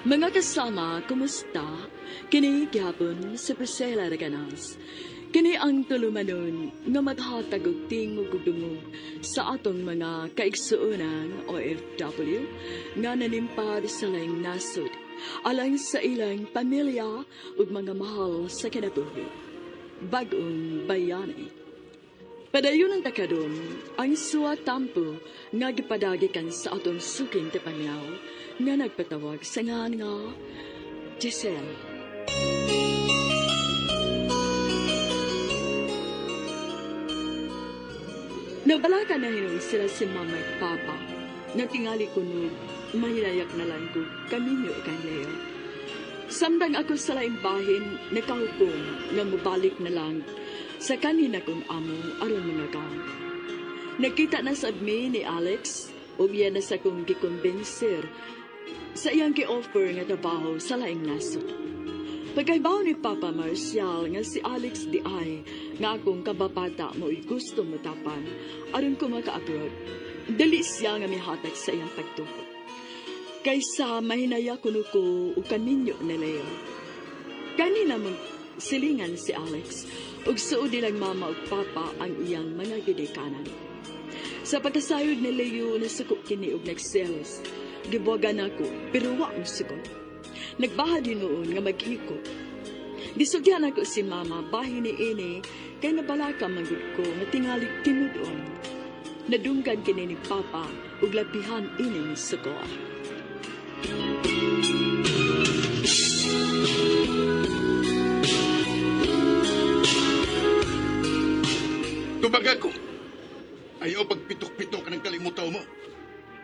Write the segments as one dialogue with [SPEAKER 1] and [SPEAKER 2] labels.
[SPEAKER 1] Mga kasama, kumusta? Kini gihapon si Priscilla Reganas. Kini ang tulumanon nga maghatag og tingog ug dungog sa atong mga kaigsuonan OFW nga nanimpad sa laing nasod alang sa ilang pamilya ug mga mahal sa kinabuhi. Bag-ong bayani. Padayon ang takadon ang suwa tampo nga gipadagikan sa atong suking tipangyaw nga nagpatawag sa ngan nga Giselle. Nabalaka na hinon sila si Mama at Papa. Natingali ko no, mahinayak na lang ko kaminyo kang Leo. Samtang ako sa laing bahin, nakahukom nga mubalik na lang sa kanina kong amo aron mga gaw. Nakita na sa mi ni Alex, ug iya na sa kong gikumbensir sa iyang gi-offer nga trabaho sa laing nasod. Pagkaibaw ni Papa Marcial nga si Alex di ay nga akong kababata mo'y gusto motapan aron ko maka-abroad. Dali siya nga mihatag sa iyang pagtukod. Kaysa mahinaya kuno ko ug kaninyo ni Leo. Kanina mong silingan si Alex ug suod nilang mama ug papa ang iyang mga gidikanan. Sa pagkasayod ni Leo nasuko kini og nagselos. Gibuwagan ako pero wa mosugot. Nagbaha din noon nga maghiko. Gisultihan ako si mama bahin ni ini kay nabalaka man gud ko nga tingali tinud-on. Nadunggan kini ni papa ug labihan ining sukoa.
[SPEAKER 2] Tubaga ko. Ayaw pagpitok-pitok ng kalimutaw mo.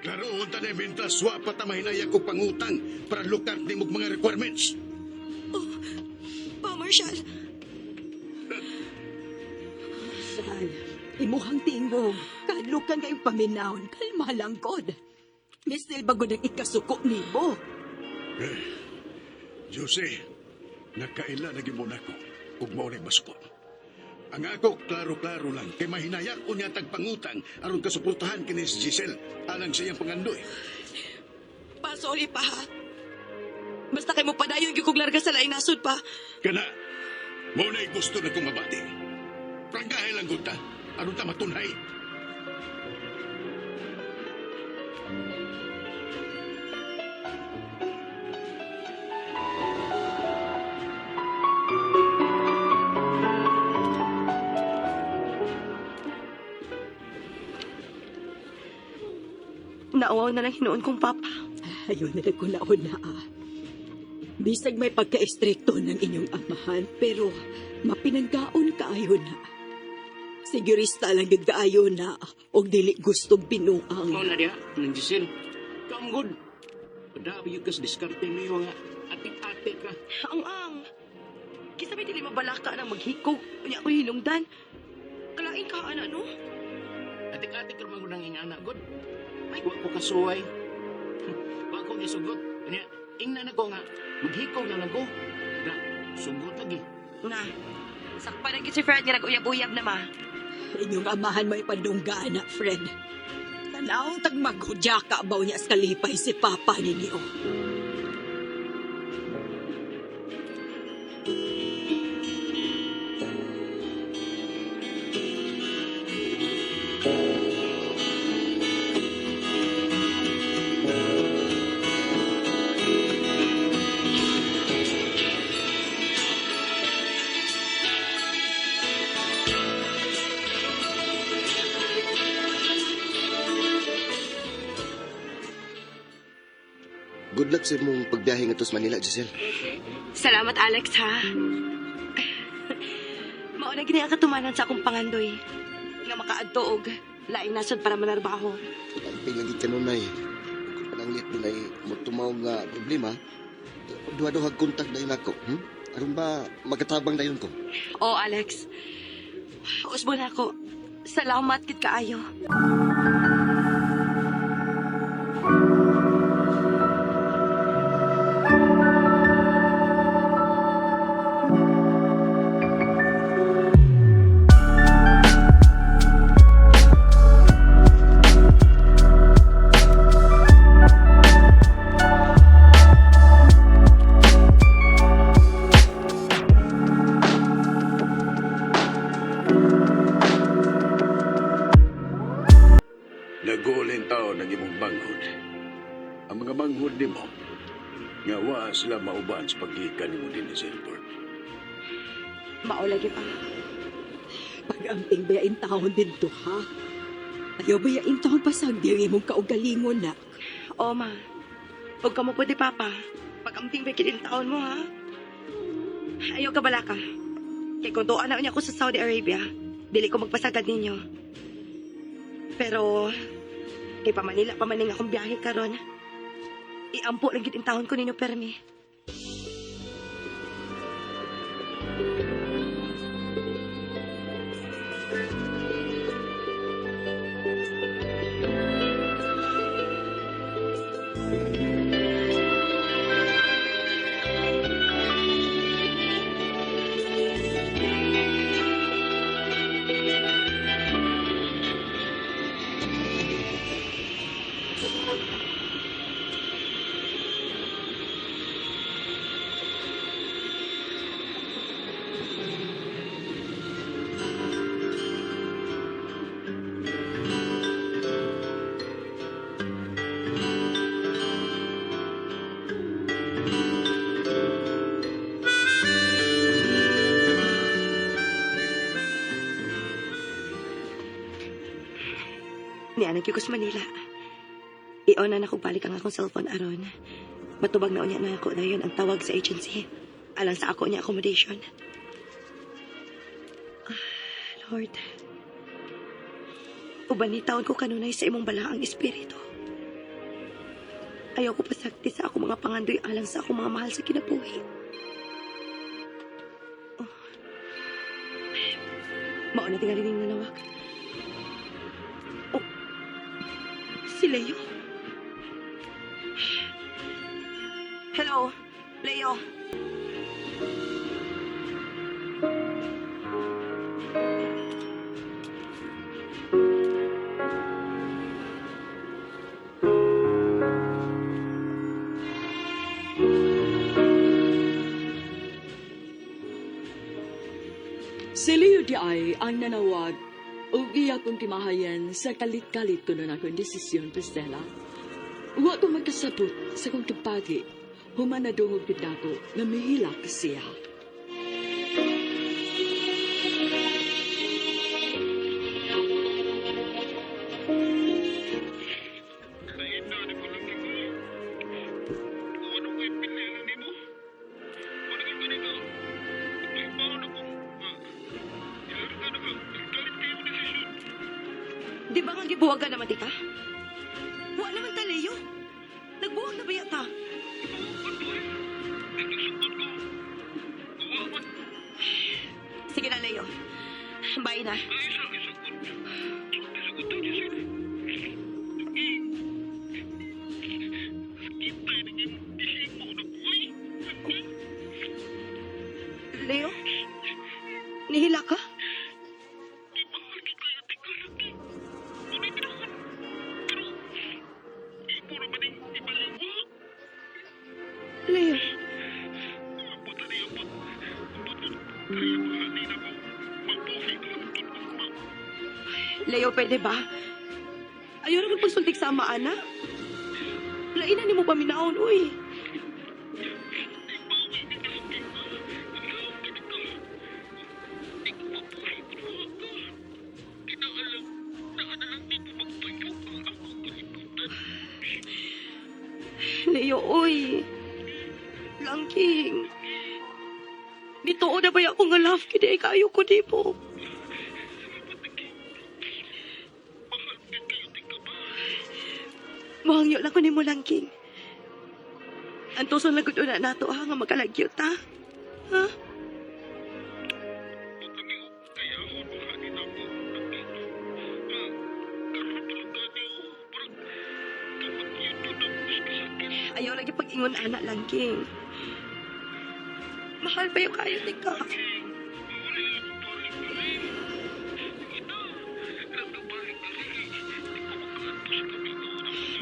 [SPEAKER 2] Klaro, unta na mentas, wa pa ta mahinaya ko pangutang para lukar ni mong mga requirements.
[SPEAKER 3] Pa, Marshal.
[SPEAKER 4] Sal, imuhang tingog. Kadlukan kayong paminawon. Kalma lang, God. Mistil bagod ang ikasuko nimo.
[SPEAKER 2] Jose, nakaila na gimuna ko ug mao na'y masuko. Ang ako, klaro-klaro lang, kay mahinaya ko niya tagpangutang aron kasuportahan kini si Giselle alang sa iyang pangandoy.
[SPEAKER 3] Pa, sorry pa ha. Basta kay mo padayon gyud kog larga sa laing nasod pa.
[SPEAKER 2] Kana, mao na'y gusto na kong mabati. Pranggahe lang gud ta, aron ta matunhay.
[SPEAKER 3] Nauwaw na lang hinuon kong papa.
[SPEAKER 4] Ayun na nagkulaon na ah. Bisag may pagka-estrikto ng inyong amahan, pero mapinanggaon kaayo na. Sigurista lang gyud kaayo na og dili gustong binuang.
[SPEAKER 5] Mao na diha, nang Giselle. Come good. Padabi yung kas diskarte niyo nga. Atik-atik ka.
[SPEAKER 3] Ang ang. Kisa may dili mabalaka nang maghiko. Unya ako hinungdan. Kalain ka ana no?
[SPEAKER 5] Atik-atik ka man ang ingana, good. Ay, wa ko kasuway. Wa ko gisugot. Kanya, ingna na ko nga. Maghikaw na lang ko. Da, sugot lagi.
[SPEAKER 3] Na. Sakpa na gyud si Fred nga nag-uyab-uyab na ma.
[SPEAKER 4] Inyong amahan may pandunggaan na, friend. Tanawang tagmaghudya ka abaw niya sa kalipay si Papa ninyo.
[SPEAKER 6] Good luck sa imong pagbiyahe ngadto sa Manila, Giselle.
[SPEAKER 3] Salamat Alex ha. Mao na gini ang katumanan sa akong pangandoy. Nga makaadto og laing nasod para manarbaho.
[SPEAKER 6] Ang lang gid kanunay. Kung pananglit dunay motumaw nga problema, duha-duha kontak dayon ako. Aron ba magatabang dayon ko?
[SPEAKER 3] Oo, Alex. Usbo na ako. Salamat kit kaayo.
[SPEAKER 2] taon ang imong manghod. Ang mga manghod nimo nga wa sila mauban sa paggikan nimo dinhi sa airport.
[SPEAKER 3] Mao lagi pa.
[SPEAKER 4] Pag-amping bayain taon dito, ha? Ayaw bayain taon pasagdi ang imong kaugalingon, nak.
[SPEAKER 3] O, ma. Huwag ka mo pwede, Papa. Pag-amping ba taon mo, ha? Ayaw ka bala ka. Kay kung tuan na niya ako sa Saudi Arabia, dili ko magpasagad ninyo. Pero, kay pa Manila pa man ning akong biyahe karon. Iampo lang gid taon ko ninyo, permi. Nianag ko sa Manila. Iona na ko balik ang akong cellphone aron. Matubag na unya na ako dayon ang tawag sa agency. Alang sa ako niya accommodation. Ah, Lord. Uban ni taon ko kanunay sa imong balaang espiritu. Ayaw ko pasakti sa akong mga pangandoy alang sa akong mga mahal sa kinabuhi. Oh. Mao na tingali ning nanawag. Oh. Si Leo. Hello, Leo.
[SPEAKER 1] Si Leo di ay ang nanawag ug iya kong timahayan sa kalit-kalit ko nun akong desisyon, Pristela. Wa ko magkasabot sa kong tupagi. Human nadungog gid nako nga mihilak siya.
[SPEAKER 3] Di ba nga gibuwag ka naman, tika? Wa naman ta, Leo. Nagbuwag na ba yata? Sige na, Leo. Bye na. Leo? Nihila ka? Leo. Leo, pwede ba? Ayaw na pagsultik sa ama, ana. Lainan ni mo paminaon, uy. Leo, uy. Langking. Nituo na ba ako nga love kini kayo ko di po. Mahangyo lang ko nimo Langking. Antuson lang gud una nato ha nga magkalagyo ta. Ha? Ayaw lagi pag-ingon ana Langking. Mahal pa yung kayo ni ka.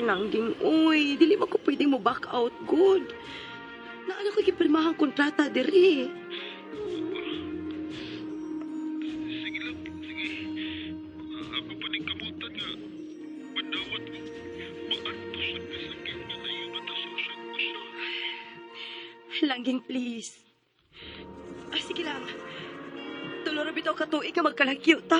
[SPEAKER 3] Langging, uy, dili mo ko pwedeng mo back out, good. Naano ko gipirmahang kontrata diri.
[SPEAKER 2] Sige lang, sige. Ako pa ning kamutan nga. Mandawat ko.
[SPEAKER 3] Langging, please. Ay, sige lang. Tulo ra bitaw ka tuig ka magkalagyo ta.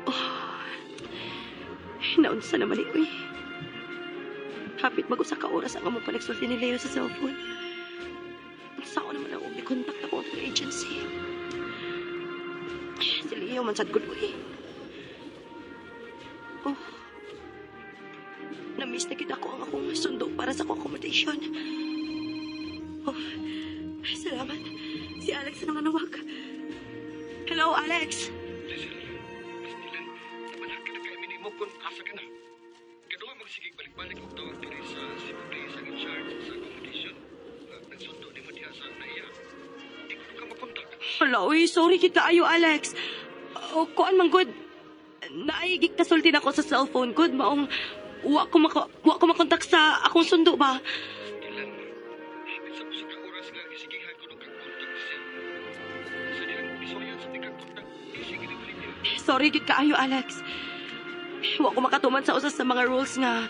[SPEAKER 3] Oh, naunsa naman ikaw eh. Hapit mag-usa ka oras ang among panagsulti ni Leo sa cellphone. Unsa ko naman ang contact ako ng agency. Si Leo man sad gud uy. Oh. Na-miss na gid ako ang akong sundo para sa akong accommodation. Oh, salamat. Si Alex na nanawag. Hello, Alex.
[SPEAKER 7] Giselle, Pastilan, manakit na kay mo kung asa ka na. Kaduha magsigig balik-balik og tawag diri sa Cebu Place ang in charge sa accommodation. Nga nagsundo nimo diha sa naiya. Di ko ka makontak.
[SPEAKER 3] Hala, uy, sorry kita ayo, Alex. O, kuan man good. Naigik na sulti na ako sa cellphone good. Maong, wa ko makontak sa akong sundo ba?
[SPEAKER 7] Pastilan, hapit sa usa ka oras nga gisigihan ko nung kag-kontak Giselle. Sa dihang isuwayan sa di kag-kontak, di sige ni niya.
[SPEAKER 3] Sorry gid kaayo, Alex. Wa ko makatuman sa usa sa mga rules nga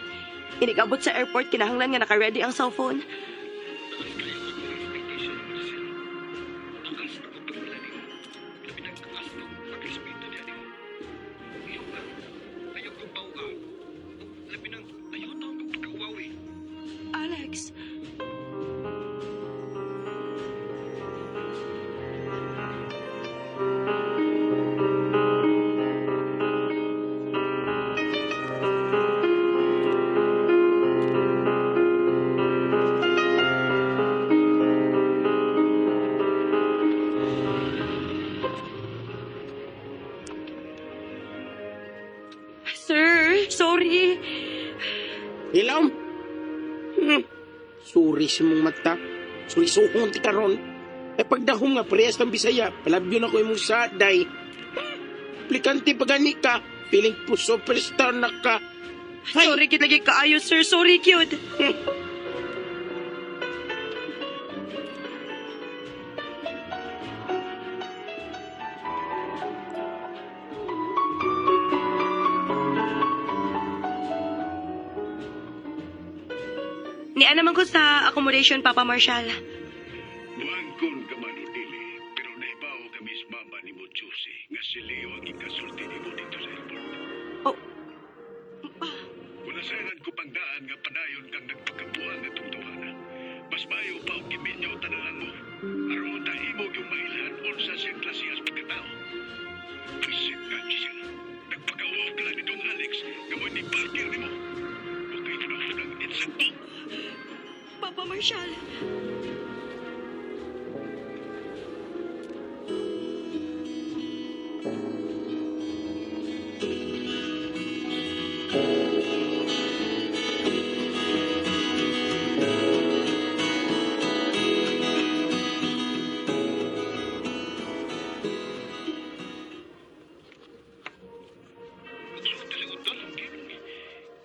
[SPEAKER 3] inigabot sa airport kinahanglan nga naka-ready ang cellphone.
[SPEAKER 7] Taas kayo ang expectation mo, Giselle. Taas ako pagmila nimo. Labi nang taas ko pagrespeto niya nimo. Ayaw ka. Ayaw kong bawa. Labi nang ayaw taon kong pagkauwawi.
[SPEAKER 3] Alex. Sir, sorry.
[SPEAKER 5] Hilom? Suri sa mong mata. Surisuhon ti karon. Eh pagdahom nga parehas ng Bisaya, palabyo na ko imong saday. Aplikante pa gani ka. Feeling po superstar na ka. Hay!
[SPEAKER 3] Sorry gid lagi kaayo, sir. Sorry gyud. Niya naman ko sa accommodation, Papa Marshall.
[SPEAKER 2] Buangkon ka man o dili, pero naibaw ka mis mama ni mo Josie, nga si Leo ang ikasulti ni mo dito sa airport.
[SPEAKER 3] Oh, pa,
[SPEAKER 2] Wala sayaran ko pangdaan nga padayon kang nagpakabuang atong tawhana. Mas maayo pa og giminyo tanalan mo. Aron ta imo yung mailhan unsa siyang klasehas pagkatao. Visit ka, Giselle. Nagpakauaw ka lang nitong Alex nga mo ni Parker nimo. Okay ko na ng insakto.
[SPEAKER 3] Papa Marshall.
[SPEAKER 7] Magsulti sa utol, langging.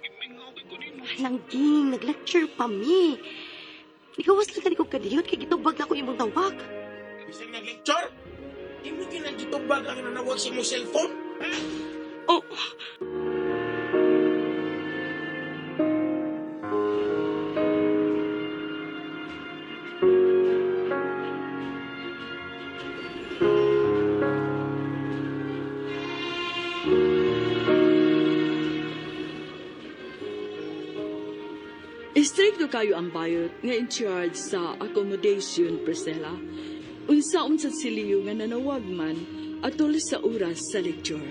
[SPEAKER 7] Gimingaw kay ko nimo.
[SPEAKER 3] Langging, nag-lecture pa mi. Ikawas lang kani kong kadiyot kay gitubag na ko imong tawag.
[SPEAKER 5] Bisag nag-lecture? Imo ginagitubag ang nanawag sa imong cellphone? Ha?
[SPEAKER 3] Oh,
[SPEAKER 1] Istrikto kayo ang bayot nga in charge sa accommodation, Priscilla. Unsa-unsa si Leo nga nanawag man atol sa oras sa lecture.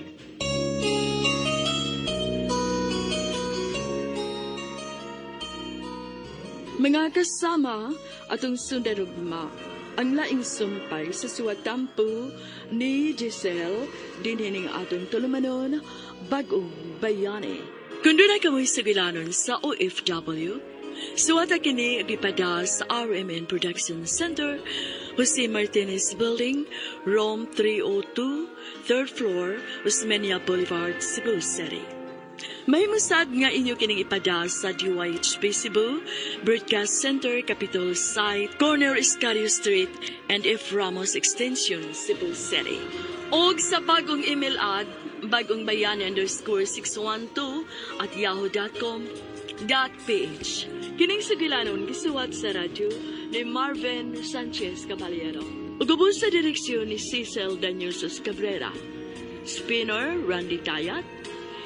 [SPEAKER 1] Mga kasama atong sundarugma, ang laing sumpay sa suwatampo ni Giselle dinhining atong tulumanon, bagong bayani. Kung doon ay kamoy sugilanon sa OFW, suwata kini gipada sa RMN Production Center, Jose Martinez Building, Room 302, third floor, Osmeña Boulevard, Cebu City. Mahimosad nga inyo kining ipada sa DYHP Cebu, Broadcast Center, Capitol Site, Corner Escario Street, and F. Ramos Extension, Cebu City. Og sa bagong email ad, bagongbayani_612@yahoo.com.ph. Kining sugilanon gisuwat sa radyo ni Marvin Sanchez Caballero. Ug ubos sa direksyon ni Cecil Danielsos Cabrera. Spinner, Randy Tayat.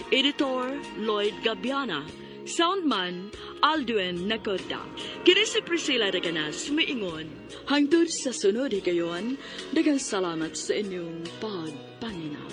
[SPEAKER 1] Editor, Lloyd Gabiana. Soundman, Aldwin Nacorda. Kini si Priscilla Raganas, miingon. Hangtod sa sunod higayon, daghang salamat sa inyong pagpaminaw.